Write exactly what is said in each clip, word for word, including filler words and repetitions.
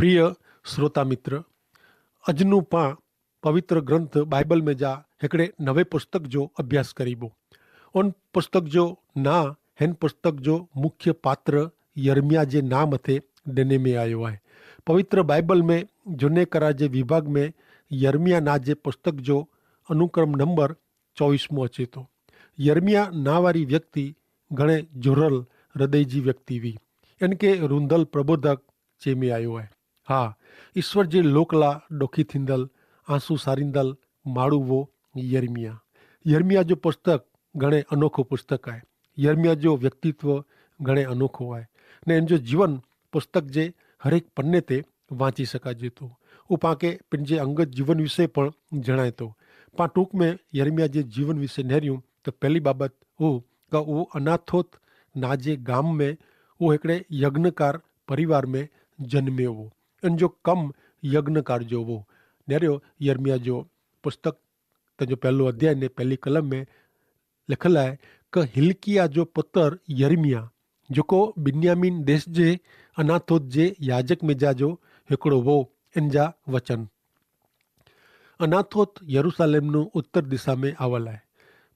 પ્રિય શ્રોતા મિત્ર, અજનું પા પવિત્ર ગ્રંથ બાઈબલ મેં જા હેકડ઼ે નવે પુસ્તક જો અભ્યાસ કરીબો. ઉન પુસ્તક જો ના હેન પુસ્તક જો મુખ્ય પાત્ર યર્મિયા જે નામ હતે ડેને મેં આયો હૈ. પવિત્ર બાઈબલ મેં જુને કરા જે વિભાગ મેં યર્મિયા ના જે પુસ્તક જો અનુક્રમ નંબર ચોવીસ મું અચેતો. યર્મિયા નાવારી વ્યક્તિ ઘણે જુરલ હૃદય જી વ્યક્તિ વી. એન કે રુંધલ પ્રબોધક ચેમે આયો હૈ. હા, ઈસ્વર જે લોકલા ડોખી થીંદલ, આંસુ સારીંદલ માડૂ વો યર્મિયા. યર્મિયા જો પુસ્તક ઘણે અનોખો પુસ્તક આય. યર્મિયા જો વ્યક્તિત્વ ઘણે અનોખો આય. ને એન જો જીવન પુસ્તક જે હરેક પન્ને તે વાંચી શકાજે તો. ઉપાંકે પન જે અંગત જીવન વિશે પણ જણાયતો. પાં ટૂંક મેં યર્મિયા જે જીવન વિશે નહર્યું તો પહેલી બાબત ઉ કે ઉ અનાથોત ના જે ગામ મેં ઉ હેકડ઼ે યજ્ઞકાર પરિવાર મેં જન્મે વો. અન જો કમ યજ્ઞકાર જો વો. નેર્યો યર્મિયા જો પુસ્તક તેનો પહેલો અધ્યાય ને પહેલી કલમ મેં લિખલ હૈ કે હિલકિયા જો પુતર યર્મિયા જોકો બિન્યામિન દેશ જે અનાથોત જે યાજક મેં જા જો હેકડો વો. એન જા વચન અનાથોત યરૂસાલેમનું ઉત્તર દિશામે આવલ હૈ.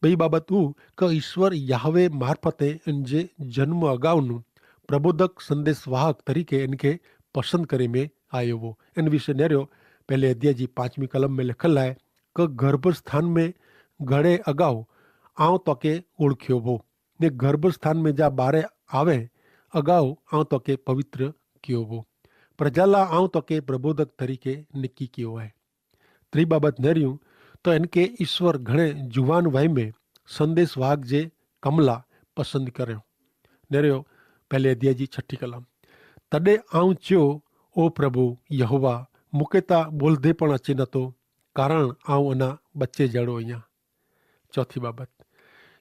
બઈ બાબત ઉ કે ઈસ્વર યાહવે મારફતે એન જે જન્મ અગાઉનું પ્રબોધક સંદેસવાહક તરીકે એન કે પસંદ કરે મેં આયો વો. એન વિશે નેર્યો પહેલે અધ્યાજી પાંચમી કલમ મેં લેખલ હૈ કે ગર્ભસ્થાન મેં ઘડે અગાઉ આવ તોકે ઓળખ્યો વો, ને ગર્ભસ્થાન મેં જા બારે આવે અગાઉ આવ તોકે પવિત્ર કિયો વો. પ્રજાલા આવ તોકે પ્રબોધક તરીકે નિક્કી કિયો હૈ. ત્રી બાબત નર્યું તો એનકે ઈસ્વર ઘણે જુવાન વય મેં સંદેસવાગ જે કમલા પસંદ કર્યો. નર્યો પહેલે અધ્યાય જી છઠી કલમ. તદે આઉં ચ્યો, ઓ પ્રભુ યહોવા, મુકે તા બોલધે પણ અચે નતો, કારણ આઉં અના બચ્ચે જેડો અહિયા. ચોથી બાબત,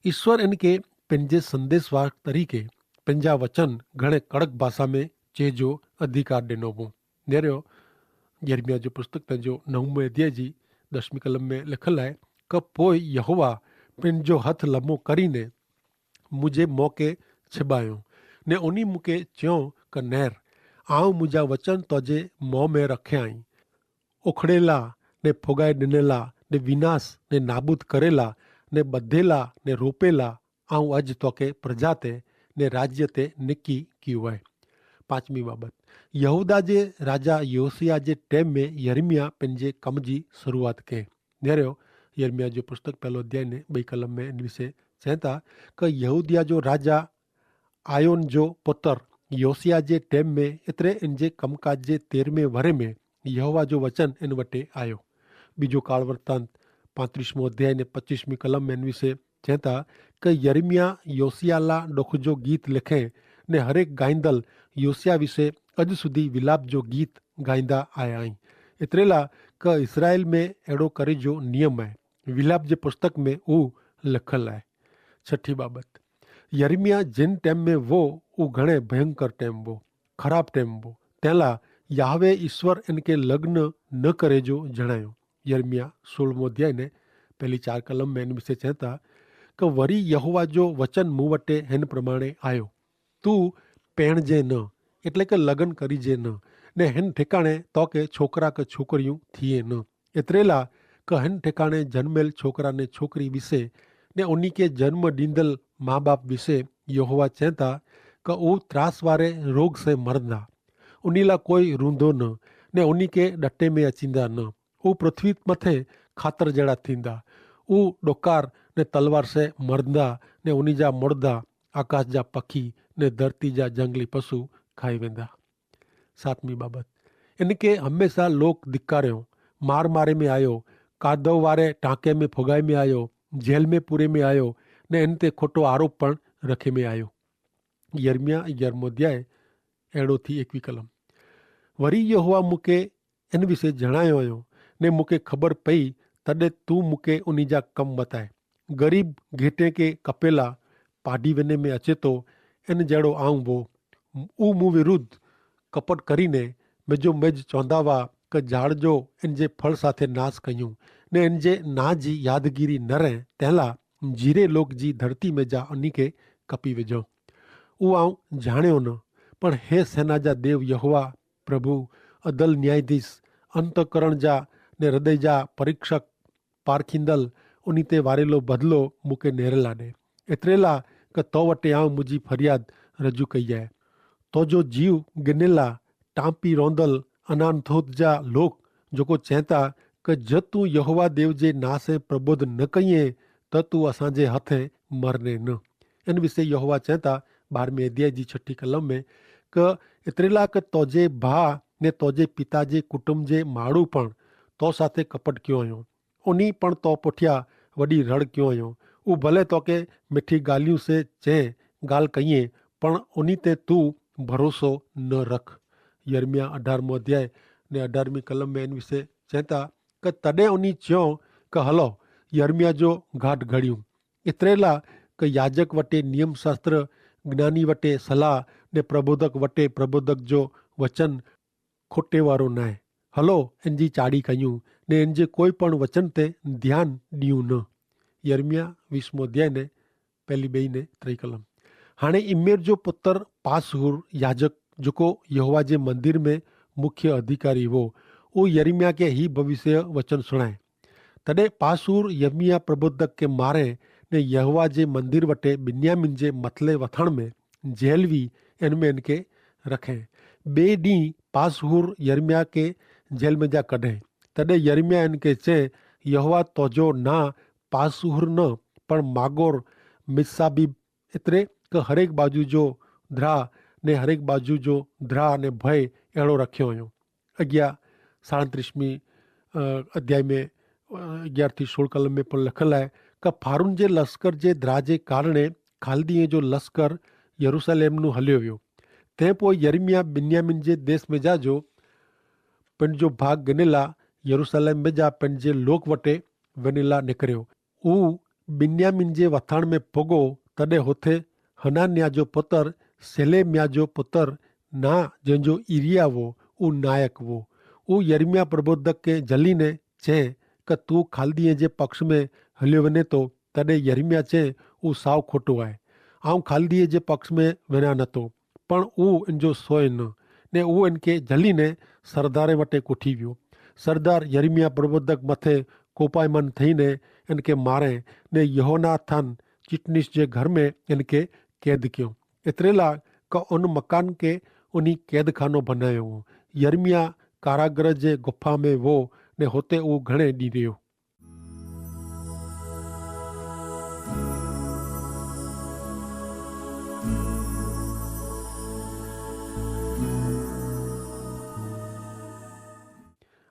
ઈસ્વર એનકે પેનજે સંદેસવાગ તરીકે પેનજા વચન ઘણે કડક ભાષા મેં ચે જો અધિકાર દેનો વો. નેર્યો યર્મિયા જો પુસ્તક તેનો નવમો અધ્યાય જી દસમી કલમ મેં લિખલ હૈ કે પોય યહોવા પેનજો હથ લમો કરીને મુઝે મોકે છેબાયો, ને ઓની મુકે ચ્યો કે નેર, આવ મુઝા વચન તોજે મોં મેં રખ્યા હૈં. ઉખડેલા ને ફોગાઈ દેનેલા ને વિનાશ ને નાબૂદ કરેલા ને બધેલા ને રોપેલા આઉં અજ તોકે પ્રજા તે ને રાજ્ય તે નિક્કી કિયું હૈ. પાંચમી બાબત, યહૂદા જે રાજા યોસિયા જે ટેમ મેં યર્મિયા પેનજે કમ જી શરૂઆત કે. નેર્યો યર્મિયા જો પુસ્તક પહેલો અધ્યાય ને બઈ કલમ મેં એન વિશે ચેંતા કે યહૂદિયા જો રાજા આયોન જો પુતર યોસિયા જે ટેમ મેં એતરે એન જે કમકાજ જે તેરમે વરે મેં યહોવા જો વચન એન વટે આયો. બીજો કાળવર્તાંત પાંત્રીસમો અધ્યાય ને પચ્ચીસમી કલમ મેં એન વિશે ચેંતા કે યર્મિયા યોસિયાલા ડોખજો ગીત લેખે ને હરેક ગાઈંદલ યોસિયા વિશે અજ સુધી વિલાપ જો ગીત ગાઈંદા આયા હૈં. એતરેલા કે ઇસરાયેલ મેં એડો કરે જો નિયમ હૈ. વિલાપ જે પુસ્તક મેં ઉ લેખલ હૈ. છઠી બાબત, યર્મિયા જેન ટેમ મેં વો ઉ ઘણે ભયંકર ટેમ વો, ખરાબ ટેમ વો. તેલા યાહવે ઇશ્વર એનકે લગ્ન ન કરે જો જણાયો. યર્મિયા સોળમો અધ્યાય ને પહેલી ચાર કલમ મેં એન વિશે ચેંતા કે વરી યહોવા જો વચન મુવટે હેન પ્રમાણે આયો, તું પેણ જે ન, એટલે કે લગ્ન કરી જે ન, ને હેન ઠેકાણે તો કે છોકરા કે છોકરિયું થિયે ન. એતરેલા કે હેન ઠેકાણે જન્મેલ છોકરા ને છોકરી વિશે ને ઉની કે જન્મ દીંદલ મા બાપ વિશે યહોવા ચેંતા કે ઉ ત્રાસવારે રોગ સે મરંદા. ઉનીલા કોઈ રૂંધો ન, ને ઉની કે ડટ્ટે મેં અચીંદા ન. ઉ પૃથ્વી મતે ખાતર જેડા થીંદા. ઉ ડોકાર ને તલવાર સે મરંદા, ને ઉની જા મોડદા આકાશ જા પખી ને ધરતી જા જંગલી પશુ ખાઈ વેંદા. સાતમી બાબત, એન કે હમેંસા લોક ધિક્કાર્યો, માર મારે મેં આયો, કાદવ વારે ટાંકે મેં ફોગાઈ મેં આયો, જેલ મેં પૂરે મેં આયો, ને એન તે ખોટો આરોપ પણ રખે મેં આયો. યર્મિયા યર્મોદ્યાય એડો થી એકવી કલમ. વરી યહોવા મુકે એન વિશે જણાયો અયો, ને મુકે ખબર પઈ, તદે તું મુકે ઉની જા કમ બતાય. ગરીબ ઘેટે કે કપેલા પાઢી વેને મેં અચેતો, એન જેડો આઉં વો. ઉ મું વિરુદ્ધ કપટ કરીને મેજો મેજ ચોંધાવા કે જાડજો એન જે ફળ સાથે નાશ કહ્યું, ને એન જે ના જી યાદગીરી નરે તેલા જીરે લોક જી ધરતી મેં જા અની કે કપી વેજો. ઉ આઉં જાણ્યો ન. પણ હે સેના જા દેવ યહોવા પ્રભુ, અદલ ન્યાયાધીશ, અંતકરણ જા ને હૃદય જા પરીક્ષક પારખીંદલ, ઉની તે વારેલો બદલો મુકે નેરેલા દે. એતરેલા કે તો વટે આવ મુજી ફરિયાદ રજૂ કઈ આય. તો જો જીવ ગિનેલા ટાંપી રોંદલ અનાનથોત જા લોક જોકો ચેંતા કે જો તું યહોવા દેવ જે નાસે પ્રબોધ ન કઈ, તો તું અસાંજે હથે મરને ન. એન વિશે યહોવા ચેંતા બારમે અધ્યાય જી છઠી કલમ મેં કે એતરેલા કે તોજે ભા ને તોજે પિતા જે કુટુંબ જે માળું પણ તો સાથે કપટ ક્યો અયો. ઉની પણ તો પુઠ્યા વડી રડ ક્યો અયો. ઉં ભલે તો કે મિઠી ગાલિયું સે ચે ગાલ કઈ, પણ ઉની તે તું ભરોસો ન રખ. યર્મિયા અઢારમો અધ્યાય ને અઢારમી કલમ મેં એન વિશે ચેંતા કે તદે ઉની ચ્યો કે હલો, યર્મિયા જો ઘાટ ઘડ્યું. એતરેલા કે યાજક વટે નિયમશાસ્ત્ર, જ્ઞાની વટે સલાહ ને પ્રબોધક વટે પ્રબોધક જો વચન ખોટે વારો નાય. હલો, એન જી ચાડી કહ્યું ને એન જે કોઈ પણ વચન તે ધ્યાન દિયું ન. યર્મિયા વીસમો અધ્યાય ને પહેલી બેઈ ને ત્રય કલમ. હાણે ઇમેર જો પુતર પાસહૂર યાજક જોકો યહોવા જે મંદિર મેં મુખ્ય અધિકારી વો, ઉં યર્મિયા કે હી ભવિષ્ય વચન સુણાય. તદે પાસહૂર યર્મિયા પ્રબોધક કે મારે ને યહોવા જે મંદિર વટે બિન્યામિન જે મથલે વથાણ મેં જેલ વી એન મેં એન કે રખે. બે દી પાસહૂર યર્મિયા કે જેલ મેં જા કઢે. તદે યર્મિયા એન કે ચે, યહોવા તોજો ના પાસહૂર ન પણ માગોર મિત્સાબીબ એતરે કે હરેક બાજુ જો ધ્રા ને હરેક બાજુ જો ધ્રા ને ભય એડો રખ્યો અયો. અગિયા સાડત્રીસમી અધ્યાય મેં અગિયાર થી સોળ કલમ મેં પણ લખેલ હૈ કે ફારૂન જે લશ્કર જે ધ્રા જે કારણે ખાલદીએ જો લશ્કર યરૂસાલેમનું હલ્યો વ્યો. તે પોય યર્મિયા બિન્યામિન જે દેશ મેં જા જો પણ જો ભાગ ગનેલા યરૂસાલેમ મેં જા પણ જે લોક વટે વેનેલા નેકર્યો. ઉ બિન્યામિન જે વથાણ મેં પગો તદે હોથે હનાન્યા જો પુતર સેલેમ્યા જો પુતર ના જેન જો ઇરિયા વો ઉ નાયક વો. ઉ યર્મિયા પ્રબોધક કે જલી ને ચે કે તું ખાલદીએ જે પક્ષ મેં હલ્યો વેને તો? તદે યર્મિયા ચે ઉ સાવ ખોટો આય. આઉં ખાલદીએ જે પક્ષ મેં વેના નતો. પણ ઉ એન જો સોય ન ને ઉ એન કે જલી ને સરદારે વટે કોઠી વ્યો. સરદાર યર્મિયા પ્રબોધક મતે કોપાયમાન થઈ ને એન કે મારે ને યહોનાથાન ચિટનીસ જે ઘર મેં એન કે કેદ ક્યો. એતરેલા કે ઉન મકાન કે ઉની કેદખાનો ભનાયો વો. યર્મિયા કારાગ્રહ જે ગુફા મેં વો ને હોતે ઉ ઘણે દી રહ્યો.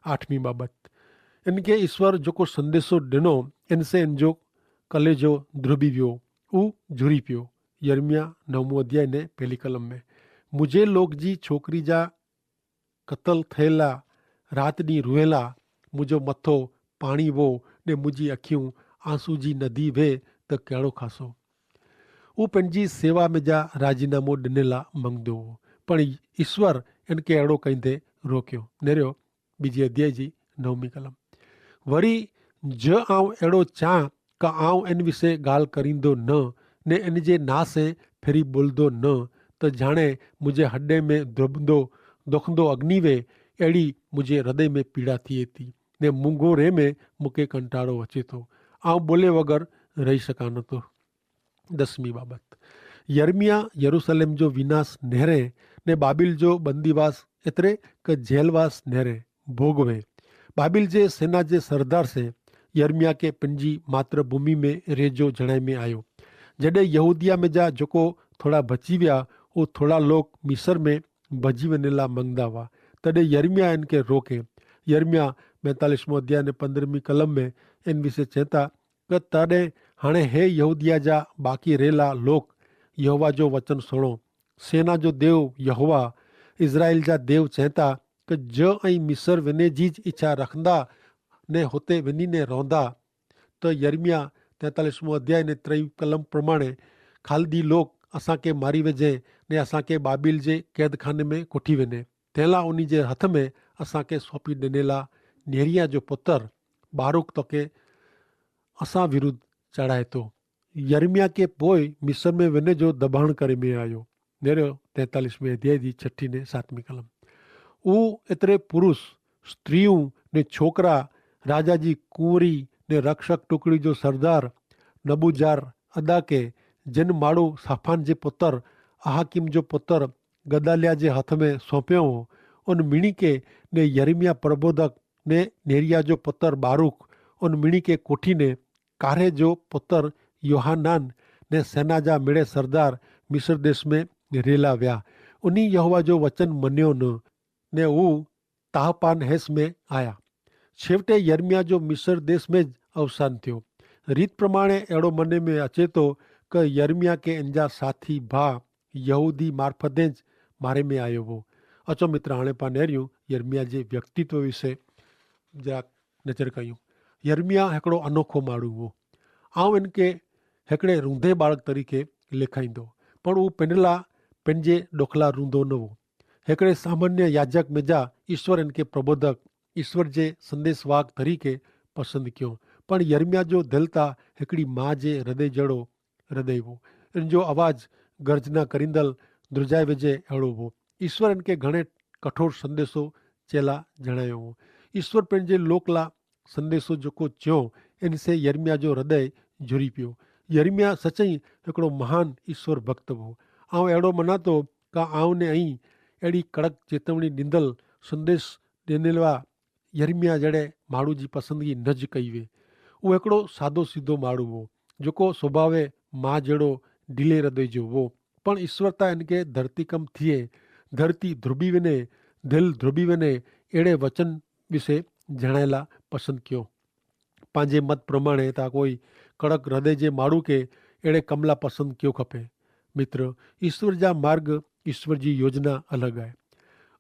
આઠમી બાબત, એન કે ઈસ્વર જોકો સંદેશો ડેનો એન સે એન જો કલેજો ધ્રુબી વ્યો, ઉ ઝુરી પ્યો. યર્મિયા નવમો અધ્યાય ને પહેલી કલમ મેં, મુઝે લોક જી છોકરી જા કતલ થયેલા રાતની રુહેલા, મુઝે મથો પાણી વો ને મુઝે અખ્યું આંસુ જી નદી વે, તો કહેડો ખાસો? ઉપને જી સેવા મેં જા રાજીનામો ડનેલા મંગદો વો. પણ ઈસ્વર એન કે એડો કઈંદે રોક્યો. નેર્યો બીજી અધ્યાય જી નવમી કલમ. વરી જો આઉં એડો ચાહ કા આઉં એન વિશે ગાલ કરીંદો ન ને એન જે નાસે ફેરી બોલદો ન, તો જાણે મુઝે હડે મેં ધ્રુબદો દોખદો અગ્નિવે એડી મુઝે હૃદય મેં પીડા થી એતી ને મુંગો રે મેં મુકે કંટાળો વચે તો. આઉં બોલે વગર રહી શકા નતો. દસમી બાબત, યર્મિયા યરૂસલેમ જો વિનાશ નહેરે ને બાબિલ જો બંદીવાસ એતરે કે જેલવાસ નહેરે ભોગવે. બાબિલ જે સેના જે સરદાર સે યર્મિયા કે પનજી માતૃભૂમિ મેં રેજો જણાઈ મેં આયો. જડે યહૂદિયા મેં જા જોકો થોડા ભચી વ્યા, ઉ થોડા લોક મિસર મેં ભજી વનેલા મંગદા વા. તદે યર્મિયા એન કે રોકે. યર્મિયા બૈતાલીસમો અધ્યાય ને પંદ્રહમી કલમ મેં એન વિશે ચેતા કે તદે હણે હે યહૂદિયા જા બાકી રહેલા લોક, યહોવા જો વચન સુણો. સેના જો દેવ યહોવા ઇઝરાયેલ જા દેવ ચેતા કે જો અહીં મિસર વેને જી જ ઇચ્છા રખંદા ને હોતે વેની ને રોંદા, તો યર્મિયા તૈતાલીસમો અધ્યાય ને ત્રય કલમ પ્રમાણે ખાલદી લોક અસાંકે મારી વેજે ને અસાંકે બાબિલ જે કૈદખાને મેં કોઠી વેને. તેલા ઉની જે હથ મેં અસાંકે સોંપી દેનેલા નેરિયા જો પુતર બારૂક તોકે અસાં વિરુદ્ધ ચડાયતો. યર્મિયા કે પોય મિસર મેં વેને જો દબાણ કરે મેં આયો. નેરો તૈતાલીસમે અધ્યાય જી છઠી ને સાતમી કલમ. ઉ એતરે પુરુષ, સ્ત્રી ઉં ને છોકરા, રાજા જી કુંવરી ને રક્ષક ટુકડી જો સરદાર નબુજાર અદા કે જેન માડૂ સાફાન જે પતર અહાકિમ જો પતર ગદાલ્યા જે હાથ મેં સોંપ્યો હો. ઉન મિણિકે ને યર્મિયા પ્રબોધક ને નેરિયા જો પતર બારૂખ ઉન મિણિકે કોઠી ને કારે જો પતર યોહાનાન ને સેના જા મેળે સરદાર મિસર દેશ મેં નેરેલા વ્યા. ઉની યહોવા જો વચન મન્યો ન ને ઉ તાહપાન હેસ મેં આયા. છેવટે યર્મિયા જો મિસર દેશ મેં જ અવસાન થયો. રીત પ્રમાણે એડો મને મેં અચેતો કે યર્મિયા કે એનજા સાથી ભા યહૂદી મારફતે જ મારે મેં આયો હો. અચો મિત્ર હાણે પાને રહ્યું યર્મિયા જે વ્યક્તિત્વ વિશે જા નજર કહ્યું. યર્મિયા હેકડો અનોખો માડૂ હો. આવ એનકે હેકડે રૂંધે બાળક તરીકે લેખાઈંદો, પણ ઉ પેનલા પેનજે ડોખલા રૂંધો નવો. હેકડે સામાન્ય યાજક મેજા ઈસ્વર એનકે પ્રબોધક ઈસ્વર જે સંદેસવાગ તરીકે પસંદ ક્યો. પણ યર્મિયા જો ધેલતા હેકડી મા જે હૃદય જેડો હૃદય વો. એનજો અવાજ ગર્જના કરીંદલ ધ્રુજાય વેજે એડો વો. ઈસ્વર એનકે ઘણે કઠોર સંદેસો ચેલા જણાયો વો. ઈસ્વર પેનજે લોકલા સંદેસો જોકો ચ્યો એન સે યર્મિયા જો હૃદય જુરી પ્યો. યર્મિયા સચઈ હેકડો મહાન ઈસ્વર ભક્ત વો. આવ એડો મનાતો કા આવને અહીં એડી કડક ચેતવણી દીંદલ સંદેસ દેનેલવા યર્મિયા જેડે માડૂ જી પસંદગી ન જ કઈ વે. ઉ હેકડો સાદો સીધો માડૂ વો જોકો સ્વભાવે મા જેડો ઢીલે હૃદય જો વો. પણ ઈસ્વર તા એનકે ધરતી કમ થિયે ધરતી ધ્રુબી વેને ધેલ ધ્રુબી વેને એડે વચન વિશે જણાયેલા પસંદ ક્યો. પાંજે મત પ્રમાણે તા કોઈ કડક હૃદય જે માડૂ કે એડે કમલા પસંદ ક્યો ખપે. મિત્ર, ઈસ્વર જા માર્ગ ઈસ્વર જી યોજના અલગ આય.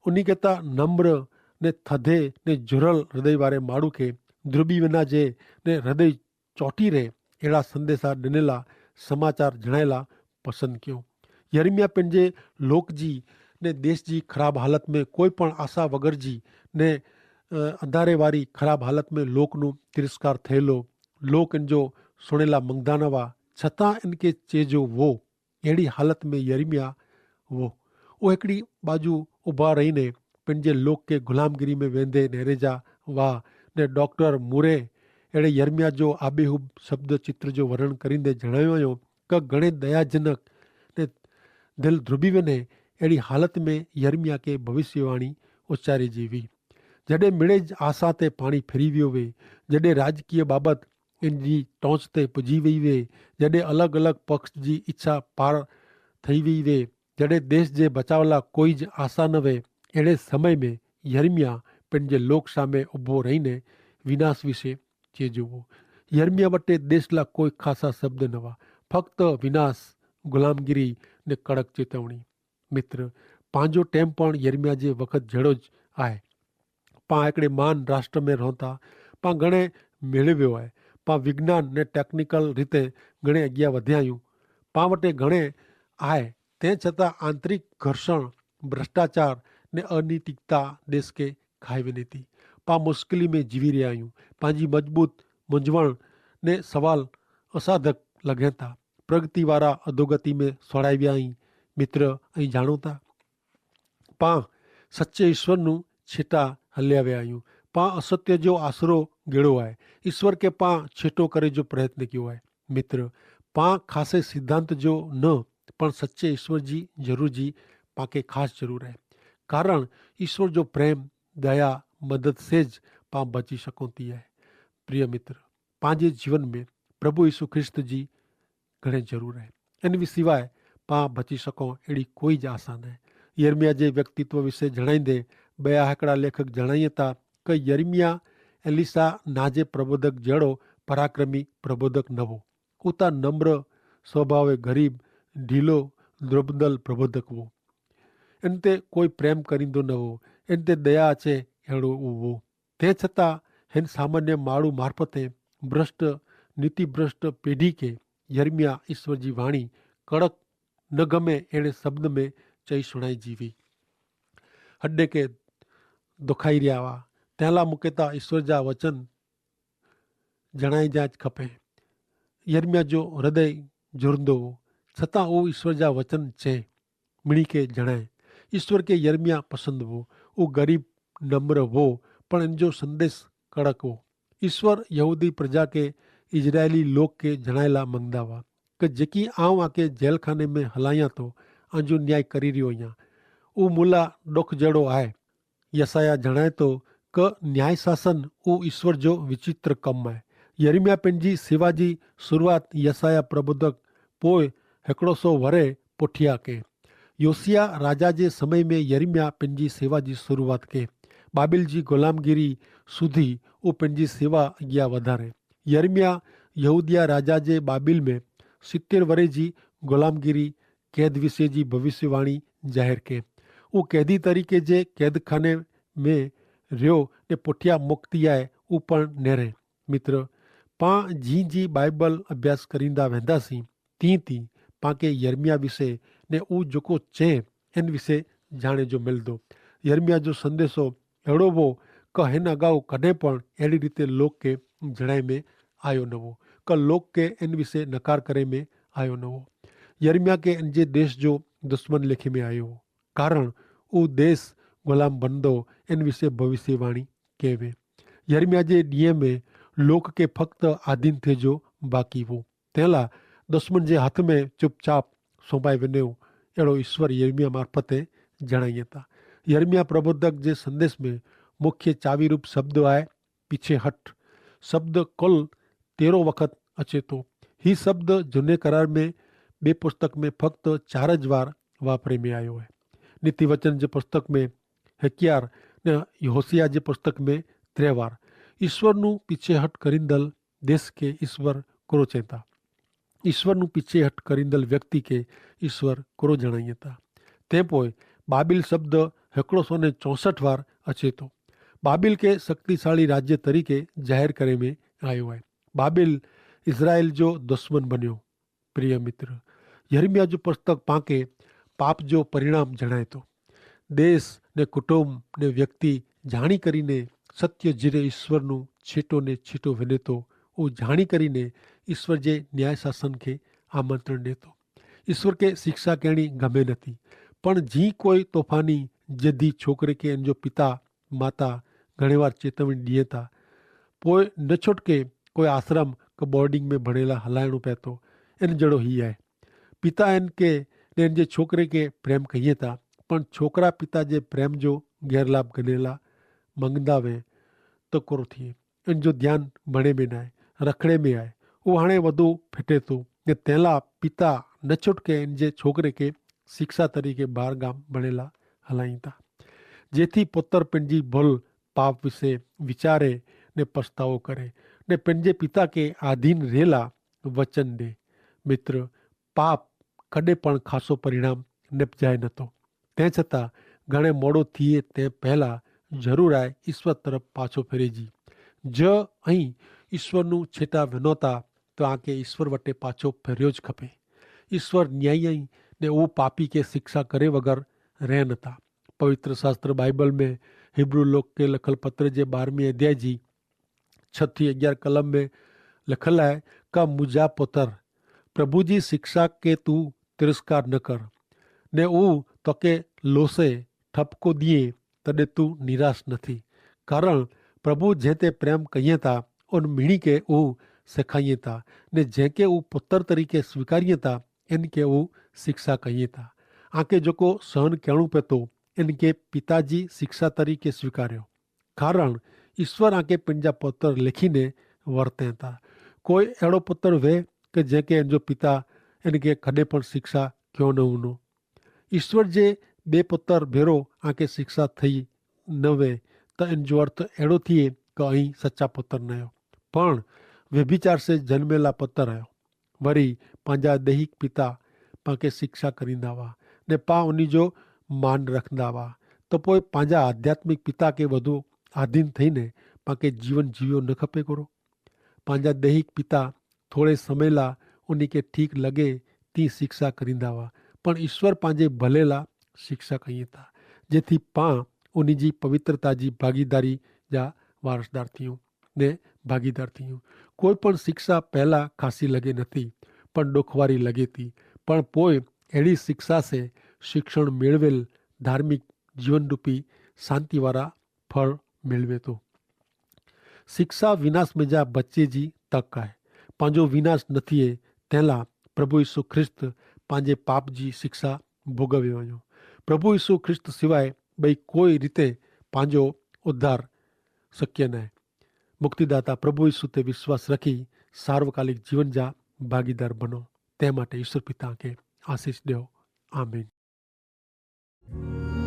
ઉની કેતા નમ્ર ને થધે ને જુરલ હૃદય વારે માડૂ કે ધ્રુબી વેના જે ને હૃદય ચોટી રહે એડા સંદેસા દનેલા સમાચાર જણાયેલા પસંદ ક્યો. યર્મિયા પેનજે લોક જી ને દેશ જી ખરાબ હાલત મેં કોઈ પણ આશા વગર જી ને અંધારે વારી ખરાબ હાલત મેં લોક નું તિરસ્કાર થયેલો, લોક એનજો સુણેલા મંગધાનવા છતાં એનકે ચેજો વો એડી હાલત મેં યર્મિયા વો. વો હેકડી બાજુ ઉભા રહીને પેનજે લોક કે ગુલામગીરી મેં વેંધે નેરેજા વા. ને ડોક્ટર મુરે એડે યર્મિયા જો આબેહૂબ શબ્દ ચિત્ર જો વર્ણન કરીંદે જણાયો આયો કે ઘણે દયાજનક ને દિલ ધ્રુબી વેને એડી હાલત મેં યર્મિયા કે ભવિષ્યવાણી ઉચ્ચારી જીવી. જડે મિડે જ આશા તે પાણી ફેરી વ્યો વે, જડે રાજકીય બાબત એનજી ટોંચ તે પજી વઈ વે, જડે અલગ અલગ પક્ષ જી ઇચ્છા પાર થઈ વઈ વે, જડે દેશ જે બચાવલા કોઈ જ આશા ન વે, એડે સમય મેં યર્મિયા પેનજે લોક સામે ઉભો રહીને વિનાશ વિશે ચેજવો. યર્મિયા વટે દેશલા કોઈ ખાસા શબ્દ નવા, ફક્ત વિનાશ, ગુલામગીરી ને કડક ચેતવણી. મિત્ર, પાંજો ટેમ પણ યર્મિયા જે વખત જેડો જ આય. પાં એકડે માન રાષ્ટ્ર મેં રોંતા, પાં ઘણે મેળવ્યો આય. પાં વિજ્ઞાન ને ટેકનિકલ રીતે ઘણે અગિયા વધ્યાયું. પાં વટે ઘણે આય, તે છતાં આંતરિક ઘર્ષણ, ભ્રષ્ટાચાર ને અનૈતિકતા દેશ કે ખાઈ વેને તી. પાં મુશ્કેલી મેં જીવી રહ્યા આયું. પાંજી મજબૂત મુંજવણ ને સવાલ અસાધક લગેતા, પ્રગતિવારા અધોગતિ મેં સોડાવ્યા આઈ. મિત્ર, અહીં જાણોતા પાં સચ્ચે ઈસ્વરનું છેટા હલ્યાવ્યા આયું. પાં અસત્ય જો આશરો ગેડો આય. ઈસ્વર કે પાં છેટો કરે જો પ્રયત્ન ક્યો આય. મિત્ર, પાં ખાસે સિદ્ધાંત જો ન પણ સચ્ચે ઈસ્વર જી જરૂર જી પાંકે ખાસ જરૂર આય. કારણ ઈસ્વર જો પ્રેમ, દયા, મદદ સે જ પાં બચી શકોતી આય. પ્રિય મિત્ર, પાંજે જીવન મેં પ્રભુ ઈસુ ખ્રિસ્ત જી ઘણે જરૂર હૈ. એન વિ સિવાય પાં ભચી શકો એડી કોઈ જ આશા નહીં. યર્મિયા જે વ્યક્તિત્વ વિશે જણાઈ દે બયા હેકડા લેખક જણાઈ તા કે યર્મિયા એલિસા નાજે પ્રબોધક જેડો પરાક્રમી પ્રબોધક નવો. ઉતા નમ્ર સ્વભાવે ગરીબ, ઢીલો, દ્રબદલ પ્રબોધક વો. એન તે કોઈ પ્રેમ કરીંદો નવો. એન તે દયા છે એડો ઉવો. તે છતાં હેન સામાન્ય માળુ મારફતે ભ્રષ્ટ, નીતિભ્રષ્ટ પેઢી કે યર્મિયા ઈસ્વર જી વાણી કડક ન ગમે એણે શબ્દ મેં ચહી સુણાઈ જીવી. હડ્ડે કે દોખાઈ રહ્યા વા તેલા મુકેતા ઈસ્વર જા વચન જણાઈ જા જ ખપે. યર્મિયા જો હૃદય જોરંદો વો, છતાં ઉ ઈસ્વર જા વચન ચે મિણી કે જણાય. ઈસ્વર કે યર્મિયા પસંદ વો. ઉહ ગરીબ નમ્ર વો, પણ એનજો સંદેસ કડક વો. ઈસ્વર યહૂદી પ્રજા કે ઇઝરાયેલી લોક કે જણાયેલા મંગદા વા, કે જેકી આઉં આકે જેલખાને મેં હલાયા તો આજો ન્યાય કરી રહ્યો યા. ઉહ મુલા ડોખ જેડો આય. યસાયા જણાયતો કે ન્યાયશાસન ઉ ઈસ્વર જો વિચિત્ર કમ આય. યર્મિયા પેનજી સેવા જી શરૂઆત યસાયા પ્રબોધક પોય હેકડો સો વરે પોઠિયા કે. યોસિયા રાજા જે સમય મેં યર્મિયા પેનજી સેવા જી શરૂઆત કે. બાબિલ જી ગુલામગીરી સુધી ઉ પેનજી સેવા અગિયા વધારે. યર્મિયા યહૂદિયા રાજા જે બાબિલ મેં સિત્તેર વરે જી ગુલામગીરી કેદ વિશે જી ભવિષ્યવાણી જાહેર કે. ઉં કૈદી તરીકે જે કૈદખાને મેં રહ્યો ને પુઠ્યા મુક્તિયાએ ઉપણ નેરે. મિત્ર, પાં જી જી બાઈબલ અભ્યાસ કરીંદા વહેંદા સી તી તી પાંકે યર્મિયા વિશે ને ઉં જોકો ચે એન વિશે જાણે જો મિલદો. યર્મિયા જો સંદેશો એડો વો કે હેન અગાઉ કદે પણ એડી રીતે લોક કે જણાઈ મેં આયો નવો, કે લોક કે એન વિશે નકાર કરે મેં આયો નવો. યર્મિયા કે એન જે દેશ જો દુશ્મન લેખે મેં આયો હો, કારણ ઉ દેશ ગુલામ બનદો એન વિશે ભવિષ્યવાણી કહેવે. યર્મિયા જે દિયે મેં લોક કે ફક્ત આધીન થે જો બાકી વો, તેલા દુશ્મન જે હાથ મેં ચુપચાપ સોંપાઈ વેને વો. એડો ઈસ્વર યર્મિયા મારફતે જણાઈ હતા. યર્મિયા પ્રબોધક જે સંદેશ મેં મુખ્ય ચાવીરૂપ શબ્દો આય પીછે હટ. શબ્દ કુલ તેરો વખત અચેતો. હી શબ્દ જુને કરાર મેં બે પુસ્તક મેં ફક્ત ચાર જ વાર વાપરે મેં આયો હૈ. નીતિવચન જે પુસ્તક મેં હેક્યાર ને હોસિયા જે પુસ્તક મેં ત્રેવાર. ઈસ્વરનું પીછે હટ કરીંદલ દેશ કે ઈસ્વર કરો ચેતા. ઈસ્વરનું પીછે હટ કરીંદલ વ્યક્તિ કે ઈસ્વર કરો જણાઈ હતા. તે પોય બાબિલ શબ્દ હેકડો સો ને ચોસઠ વાર અચેતો. બાબિલ કે શક્તિશાળી રાજ્ય તરીકે જાહેર કરે મેં આયો હૈ. બાબિલ ઇઝરાયેલ જો દુશ્મન બન્યો. પ્રિય મિત્ર, યર્મિયા જો પુસ્તક પાંકે પાપ જો પરિણામ જણાયતો. દેશ ને કુટુંબ ને વ્યક્તિ જાણી કરીને સત્ય જીરે ઈસ્વરનું છીટો ને છીટો વિનેતો ઉં જાણી કરીને ઈસ્વર જે ન્યાયશાસન કે આમંત્રણ દેતો. ઈસ્વર કે શિક્ષા કહેણી ગમે નથી. પણ જી કોઈ તોફાની જેદી છોકરે કે એન જો પિતા માતા ઘણી વાર ચેતવણી દિયે તા, પોય ન છોટકે કોઈ આશ્રમ કે બોર્ડિંગ મેં ભણેલા હલાયણું પૈતો. એન જેડો હી આય. પિતા એન કે ને એન જે છોકરે કે પ્રેમ કહિયે તા, પણ છોકરા પિતા જે પ્રેમ જો ગેરલાભ ગનેલા મંગદા વે તો કરો થિયે. એન જો ધ્યાન ભણે મેં નાય, રખડે મેં આય. ઉહાણે વધુ ફેટે તો ને તેલા પિતા ન છોટકે એન જે છોકરે કે શિક્ષા તરીકે બાર ગામ ભણેલા હલાઈ તા, જેથી પોતર પેનજી ભલ પાપ વિશે વિચારે ને પસ્તાવો કરે ને પેનજે પિતા કે આધીન રહેલા વચન દે. મિત્ર, પાપ કદે પણ ખાસો પરિણામ નેપજાય નતો. તે છતાં ઘણે મોડો થિયે તે પહેલા જરૂર આય ઈસ્વર તરફ પાછો ફેરેજી. જ અહીં ઈસ્વરનું છેટા વેનોતા તો આંકે ઈસ્વર વટે પાછો ફેર્યો જ ખપે. ઈસ્વર ન્યાયી ને ઉપાપી કે શિક્ષા કરે વગર રહે નતા. પવિત્ર શાસ્ત્ર બાઈબલ મેં હિબ્રૂ લોક કે લખલ પત્ર જે બારમી અધ્યાય જી છ થી અગિયાર કલમ મેં લખલ હૈ, કા મુજા પોતર પ્રભુ જી શિક્ષા કે તું તિરસ્કાર ન કર, ને ઉં તોકે લોસે ઠપકો દિયે તદે તું નિરાશ નથી. કારણ પ્રભુ જેહ તે પ્રેમ કહિયે તા ઉન મિણી કે ઉં સેખાઇયે તા, ને જેહ કે ઉં પોતર તરીકે સ્વીકારિયે તા એન કે ઉં શિક્ષા કહિયે તા. આંકે જોકો સહન કહેણું પેતો એન કે પિતા જી શિક્ષા તરીકે સ્વીકાર્યો. કારણ ઈસ્વર આંકે પેનજા પોતર લેખીને વર્તે તા. કોઈ એડો પોતર વે કે જેહ કે એન જો પિતા એન કે ખડે પણ શિક્ષા ક્યો ન હુનો. ઈસ્વર જે બે પોતર ભેરો આંકે શિક્ષા થઈ ન વે, તો એન જો અર્થ એડો થિયે કે અહીં સચા પોતર નયો, પણ વ્યભિચાર સે જન્મેલા પોતર અયો. વરી પાંજા દૈહિક પિતા પાંકે શિક્ષા કરીંદા વા ને પાં ઉની જો માન રખંદા વા, તો પોય પાંજા આધ્યાત્મિક પિતા કે વધુ આધીન થઈને પાંકે જીવન જીવ્યો ન ખપે કરો? પાંજા દૈહિક પિતા થોડે સમયલા ઉની કે ઠીક લગે તી શિક્ષા કરીંદા વા, પણ ઈસ્વર પાંજે ભલેલા શિક્ષા કહિયે તા, જેથી પાં ઉની જી પવિત્રતા જી ભાગીદારી જા વારસદાર થિયું ને ભાગીદાર થિયું. કોઈ પણ શિક્ષા પહેલા ખાસી લગે નથી, પણ ડોખવારી લગે તી, પણ પોય એડી શિક્ષા સે શિક્ષણ મેળવેલ ધાર્મિક જીવનરૂપી શાંતિવારા ફળ મેળવે તો. શિક્ષા વિનાશ મેં જા બચ્ચે જી તક આય. પાંજો વિનાશ નથી હૈ, તેલા પ્રભુ ઈસુ ખ્રિસ્ત પાંજે પાપ જી શિક્ષા ભોગવ્યો. પ્રભુ ઈસુ ખ્રિસ્ત સિવાય બઈ કોઈ રીતે પાંજો ઉદ્ધાર શક્ય નાય. મુક્તિદાતા પ્રભુ ઈસુ તે વિશ્વાસ રખી સાર્વકાલિક જીવન જા ભાગીદાર બનો. તે માટે ઈસુ પિતા કે આશીસ દેવો. આમીન.